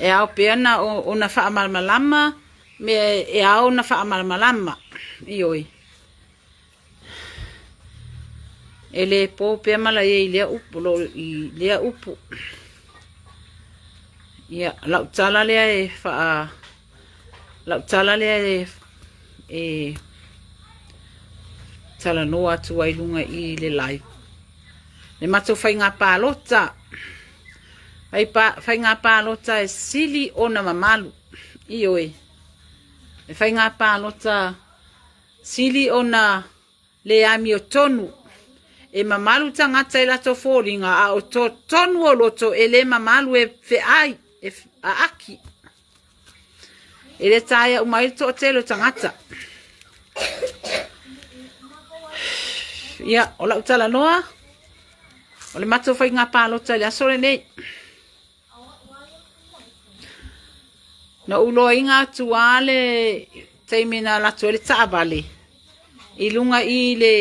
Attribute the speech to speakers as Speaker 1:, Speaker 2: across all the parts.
Speaker 1: E ao pea na ona faamalamalama mea e ao ona faamalamalama. Ioe. E le po pea malaia i lea upu, lo, i lea upu. Ia, lau tala lea e faa, lau tala lea e, e talanoa atu ai luga i le live. Le matou faiga palota. Faiga palota e sili ona mamalu. Ioe. Le faiga palota sili ona le amiotonu. E mamalu tagata i latou foliga, a o totonu o loto e le mamalu e feai, e aaki. E le taea uma ai le toatele o tagata. Ia, o lau talanoa, o le matou faiga palota i le aso lenei. Na ou loaina atu lava le taimi na alu atu ai le taavale i luga i le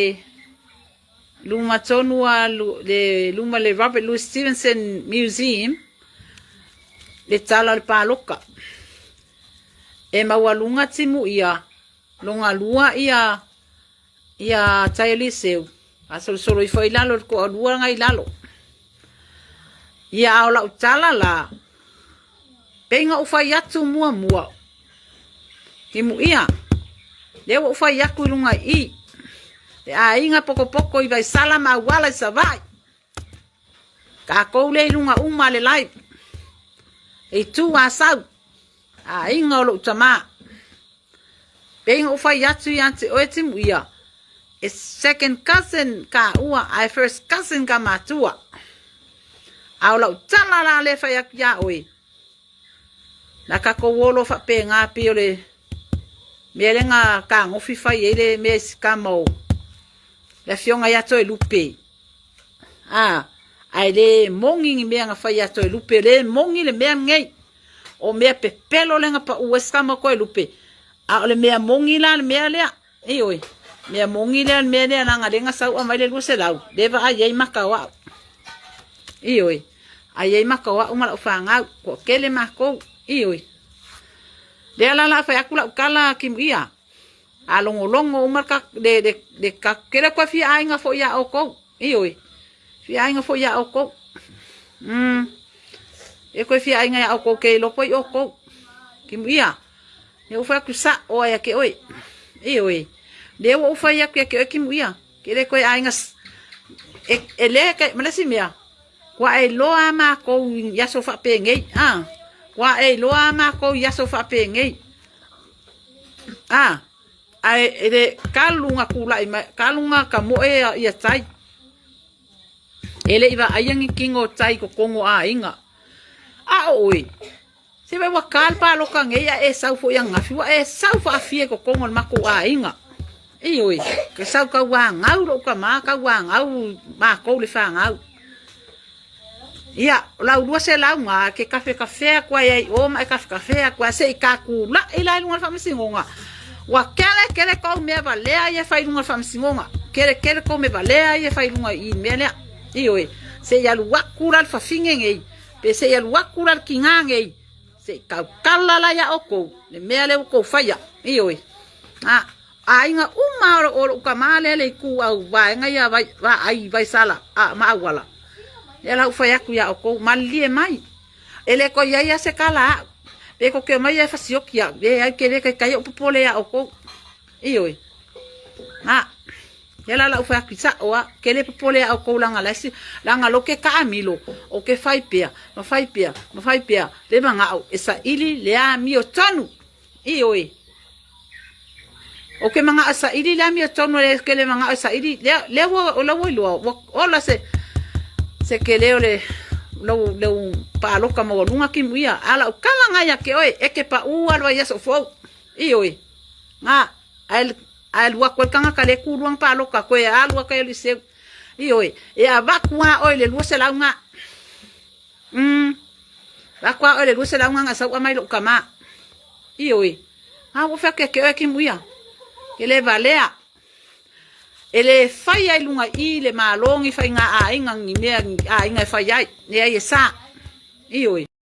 Speaker 1: luma tonu a le luma le Robert Louis Stevenson Museum le tala o le paloka. E maualuga timu ia loga lua ia ia tai o Eliseu, fasolosolo ifo i lalo i le toalua na i lalo. Ia a o lau tala la, pei na ou fai atu muamua, timuia, lea ua ou fai atu i luga i i, le aiga pokopoko i Vaisala ma Auala i Savaii, tatou lea i luga uma le live, e itu Asau, aiga o lou tamā. Pei na ou fai atu ia te oe Timuia, e second cousin kāua ae first cousin ka matua. A o lau tala la lea fai atu iā oe, na tatou o loa faapena pei o le mea lea na tagofi fai ai le mea i si tama o le afioga ia Toelupe. A, ae le moni ni mea na fai ia Toelupe, le moni le mea lenei. O mea pepelo lea na pau ai si tama o Toelupe, a o le mea moni la le mea lea. Ioe, mea moni lea le mea lea leaga lea na sau aumai le 200, lea vaai ai maka o au. Ioe, ai ai maka o au ma lau fanau, toatele matou. Ioe. Lea la la fai atu lau tala Kimuia. A logologo uma le, le, le, kele koe fia aiga foi iā ʻoukou. Ioe, fia aiga foi iā ʻoukou. Mm. E koe fia aiga iā ʻoukou ke loko i ʻoukou. Kimuia, e ua fai atu saʻo ai ke ʻoe. Ioe, lea ua ou fai atu ia ke ʻoe Kimuia. Ke le koe aiga e, e le ke, ma le isi mea, kua e iloa a mākou i aso faapenei. Ah, kua e iloa a mākou i aso faapenei. Ah, ae e le kalu na kulaʻi mai, kalu na ka moe ia tai. E le i vaaia ni kino o tai i totonu o aiga. A o oe, se vai ua ka le paloka nei a e sau foi ananafi, ua e sau faafia i totonu o le matou aiga. Ioe, ke sau tauanau lou tama, tauanau matou le fanau. Ia, o lau 200 na, ke kafekafea atu ai ai i o ma e kafekafea atu ai, se i tatulaʻi la i luga o le faamasinoga. Ua kelekele kou mea valea ia e fai i luga o le faamasinoga. Kelekele kou mea valea ia e fai i luga i le mea lea. Ioe, se i alu atu la le fafine nei, pe se i alu atu la le tinā nei, se i tautala la iā ʻoukou le mea lea ua tou faia. Ioe. A, aiga uma o lou tama lea le itu au vaega ia vai, vaai Vaisala a, ma Auala. Lea la ua fai atu iā ʻoukou, malilie mai. E le toe i ai lava se tala aʻu. Pe tou te omai e fasioki au, leai ke le taitai oʻu popole iā ʻoukou. Ioe. A, lea la lau fai atu i saʻo a, ke le popole iā ʻoukou leaga la isi, leaga lou ke taamilo, o ke fai pea, ma fai pea, ma fai pea, le manaʻo e saʻili le amiotonu. Ioe. O ke manaʻo e saʻili le amiotonu le ke le manaʻo e saʻili, lea, lea ua, o la ua iloa, ua ola se, se kele o le, lou, lou paloka maualuga Kimuia, a lau kala nga ia ke oe, e ke paʻū a le vaiaso fou. Ioe. Nga, ae, ae lua koe kangaka le kūlua nga paloka, koe a lua kai o Liceu. Ioe. E avatu a oe le 200 nga. Mm. Avatu a oe le 200 nga nga sauʻa mai lou tama. Ioe. A ua fai atu ia ke oe Kimuia. Ke le valea. E le fai ai luga i le Malo ni faiga aiga ni mea ni aiga e fai ai. Leai e sa. Ioe.